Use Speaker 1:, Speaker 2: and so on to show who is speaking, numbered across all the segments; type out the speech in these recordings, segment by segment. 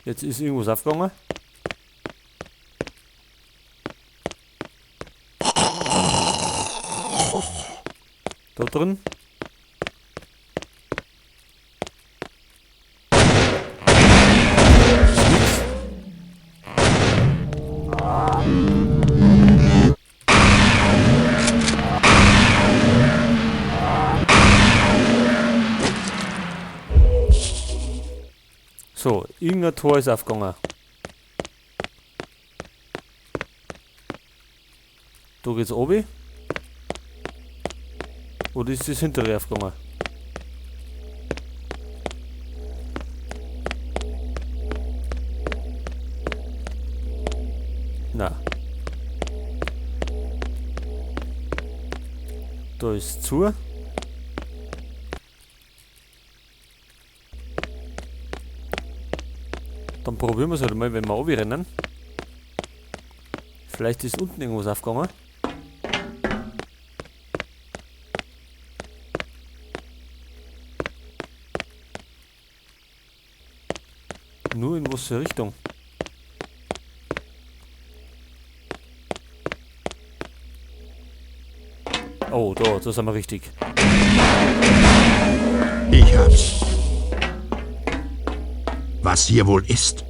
Speaker 1: Jetzt ist irgendwas aufgegangen. Da drin. Ist nix. So, irgendein Tor ist aufgegangen. Da geht's obi. Oder ist das hintere aufgegangen? Na. Da ist zu. Dann probieren wir es halt mal, wenn wir runterrennen. Vielleicht ist unten irgendwas aufgegangen. Nur in was für Richtung? Oh, da sind wir richtig.
Speaker 2: Ich hab's. Was hier wohl ist?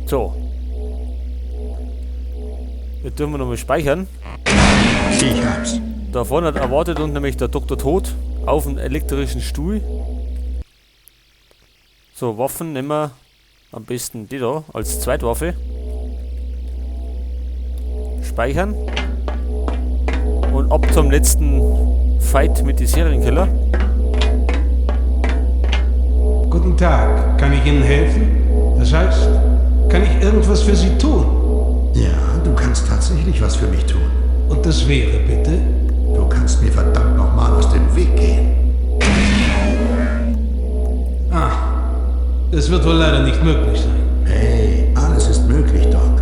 Speaker 1: So. Jetzt dürfen wir nochmal speichern.
Speaker 2: Ich hab's.
Speaker 1: Da vorne erwartet uns nämlich der Doktor Tod auf dem elektrischen Stuhl. So, Waffen nehmen wir am besten die da als Zweitwaffe. Speichern. Und ab zum letzten Fight mit den Serienkiller.
Speaker 3: Guten Tag, kann ich Ihnen helfen? Das heißt, kann ich irgendwas für Sie tun?
Speaker 2: Ja, du kannst tatsächlich was für mich tun.
Speaker 3: Und das wäre bitte?
Speaker 2: Du kannst mir verdammt nochmal aus dem Weg gehen.
Speaker 3: Ah, das wird wohl leider nicht möglich sein.
Speaker 2: Hey, alles ist möglich, Doc.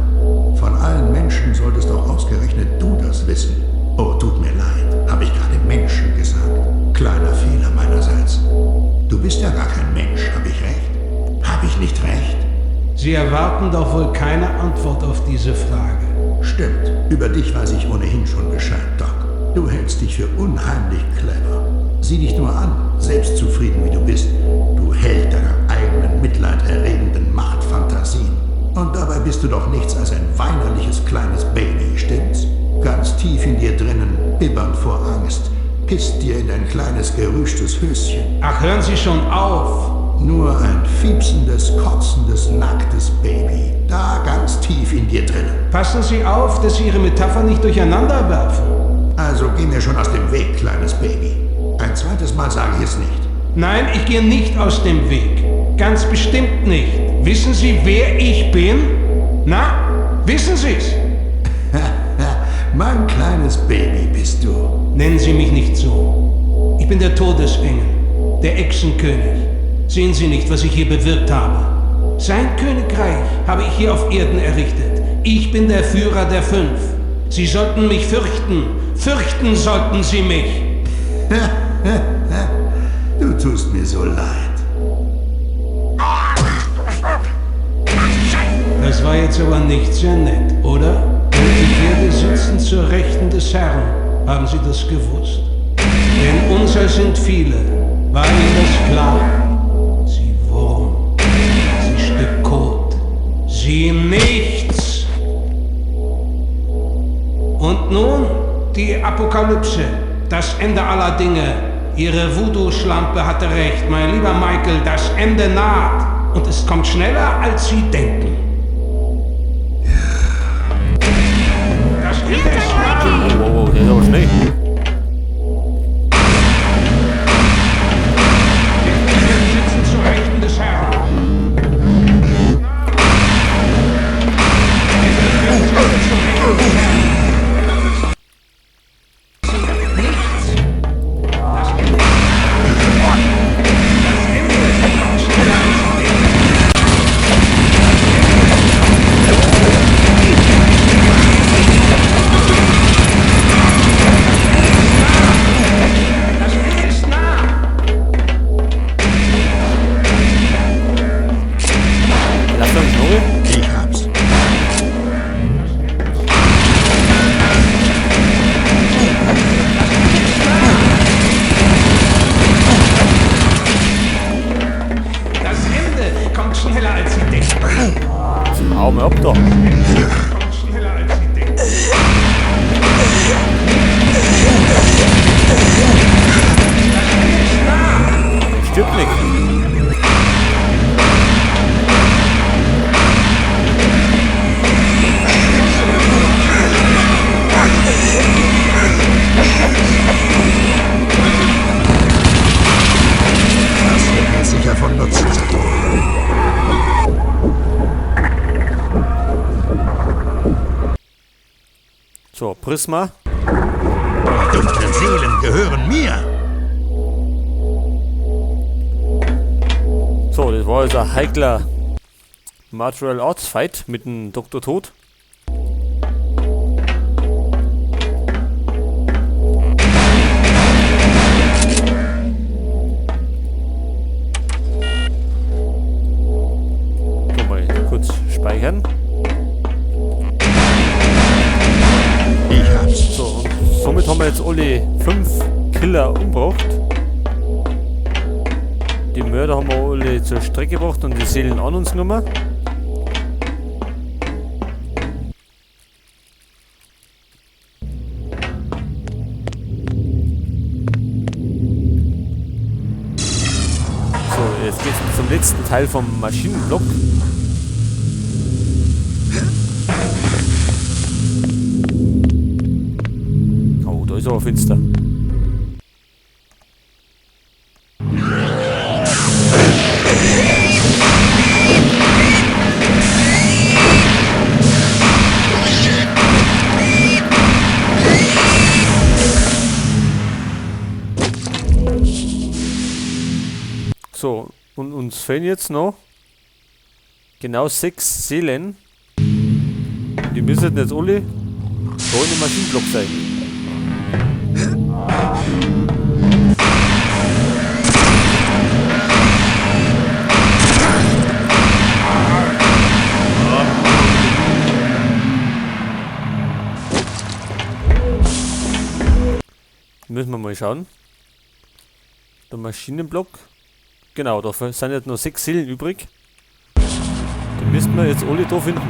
Speaker 2: Von allen Menschen solltest auch ausgerechnet du das wissen. Oh, tut mir leid, habe ich gerade Menschen gesagt. Kleiner Fehler meinerseits. Du bist ja gar kein Mensch, habe ich recht? Habe ich nicht recht?
Speaker 3: Sie erwarten doch wohl keine Antwort auf diese Frage.
Speaker 2: Stimmt. Über dich weiß ich ohnehin schon Bescheid, Doc. Du hältst dich für unheimlich clever. Sieh dich nur an, selbstzufrieden wie du bist. Du Held deiner eigenen mitleiderregenden Machtfantasien. Und dabei bist du doch nichts als ein weinerliches kleines Baby, stimmt's? Ganz tief in dir drinnen, bibbernd vor Angst, pisst dir in dein kleines gerüschtes Höschen.
Speaker 3: Ach, hören Sie schon auf!
Speaker 2: Nur ein fiepsendes, kotzendes, nacktes Baby. Da ganz tief in dir drinnen.
Speaker 3: Passen Sie auf, dass Sie Ihre Metapher nicht durcheinander werfen.
Speaker 2: Also geh mir schon aus dem Weg, kleines Baby. Ein zweites Mal sage ich es nicht.
Speaker 3: Nein, ich gehe nicht aus dem Weg. Ganz bestimmt nicht. Wissen Sie, wer ich bin? Na, wissen Sie's?
Speaker 2: Mein kleines Baby bist du.
Speaker 3: Nennen Sie mich nicht so. Ich bin der Todesengel, der Echsenkönig. Sehen Sie nicht, was ich hier bewirkt habe? Sein Königreich habe ich hier auf Erden errichtet. Ich bin der Führer der Fünf. Sie sollten mich fürchten. Fürchten sollten Sie mich.
Speaker 2: Du tust mir so leid.
Speaker 3: Das war jetzt aber nicht sehr nett, oder? Und ich werde sitzen zur Rechten des Herrn. Haben Sie das gewusst? Denn unser sind viele. War Ihnen das klar? Sie Wurm. Sie Stück Kot. Sie nichts. Und nun die Apokalypse. Das Ende aller Dinge. Ihre Voodoo-Schlampe hatte recht, mein lieber Michael, das Ende naht. Und es kommt schneller, als Sie denken. Das Ende ist nah.
Speaker 1: Oh, oh, der ist aber schnell.
Speaker 3: Sitzen zu Rechten des Herrn.
Speaker 1: stirbt nicht.
Speaker 2: Das wird mir sicher von Nutzen sein.
Speaker 1: So, Prisma.
Speaker 2: Die dunklen Seelen gehören mir.
Speaker 1: So, das war also ein heikler Martial Arts Fight mit dem Dr. Tod. So, mal kurz speichern.
Speaker 2: Ich hab's.
Speaker 1: So, und somit haben wir jetzt alle 5 Killer umgebracht. Die Mörder haben wir alle zur Strecke gebracht und die Seelen an uns genommen. So, jetzt geht's zum letzten Teil vom Maschinenblock. Oh, da ist aber finster. So, und uns fehlen jetzt noch genau 6 Seelen. Die müssen jetzt alle da in dem Maschinenblock sein. Müssen wir mal schauen. Der Maschinenblock. Genau, da sind jetzt noch 6 Seelen übrig. Die müssten wir jetzt alle da finden.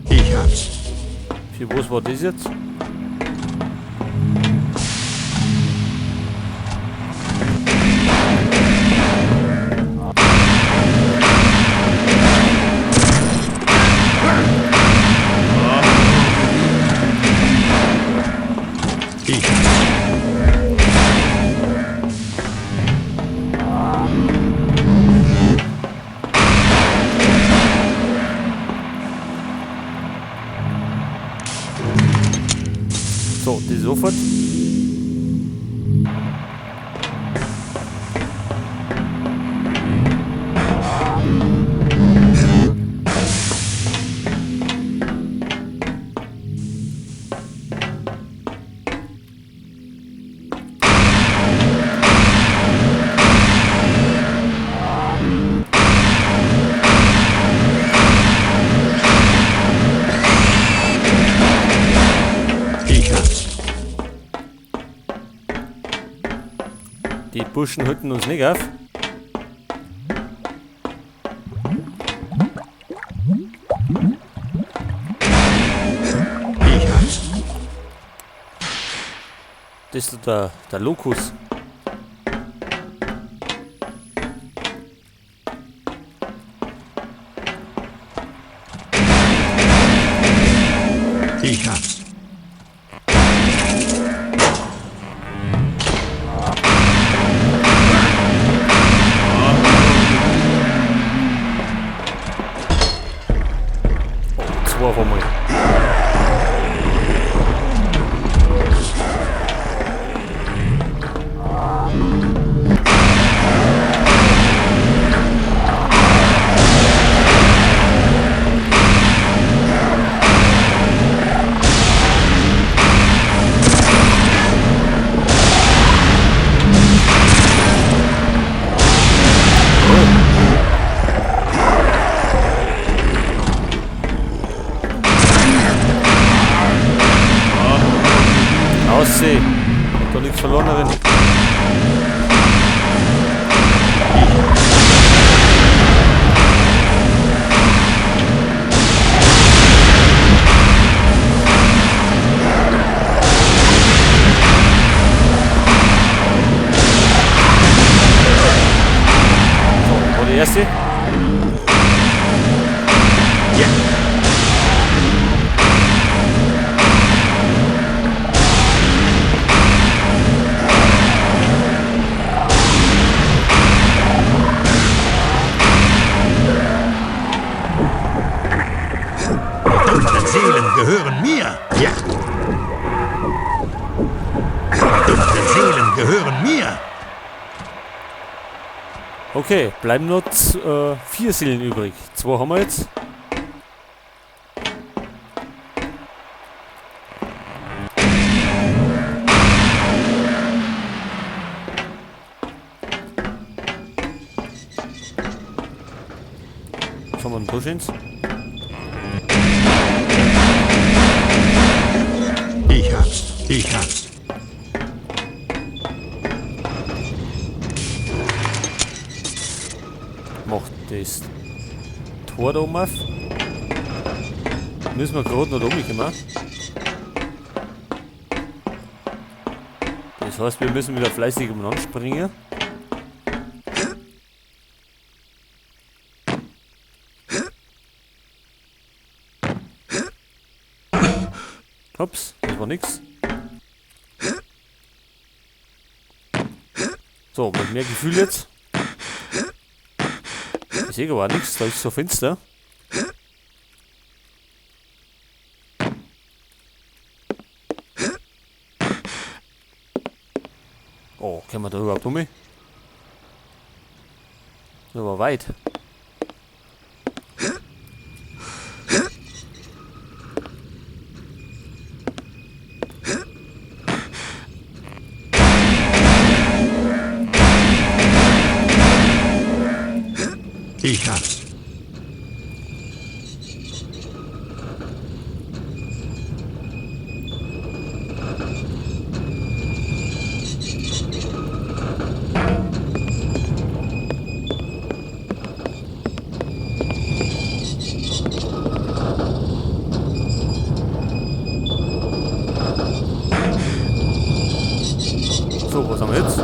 Speaker 2: Ich hab's.
Speaker 1: Für was war das jetzt?
Speaker 2: Ich hab's.
Speaker 1: So, die sofort.
Speaker 2: Ich hab's.
Speaker 1: Die Burschen hütten uns nicht auf.
Speaker 2: Ich hab's.
Speaker 1: Das ist der Locus.
Speaker 2: Ich hab's.
Speaker 1: Oh, zwei auf einmal. Scheiße. Hat da nichts verloren darin. So, war die erste.
Speaker 2: Ja. Dunklen Seelen gehören mir. Ja. Dunklen Seelen gehören mir.
Speaker 1: Okay, bleiben nur 4 Seelen übrig. 2 haben wir jetzt. Was haben wir denn da schönes?
Speaker 2: Ich hab's, ich hab's.
Speaker 1: Macht das Tor da oben auf. Müssen wir gerade noch da oben kommen. Das heißt, wir müssen wieder fleißig umeinander springen. Ups, das war nix. So, mit mehr Gefühl jetzt. Ich sehe aber nichts, da ist so finster. Oh, können wir da überhaupt um? Das ist aber weit.
Speaker 2: Ich hab's.
Speaker 1: So, was haben wir jetzt?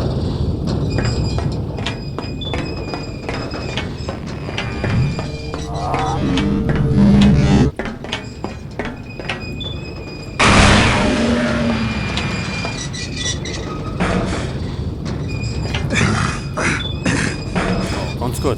Speaker 1: Ganz gut.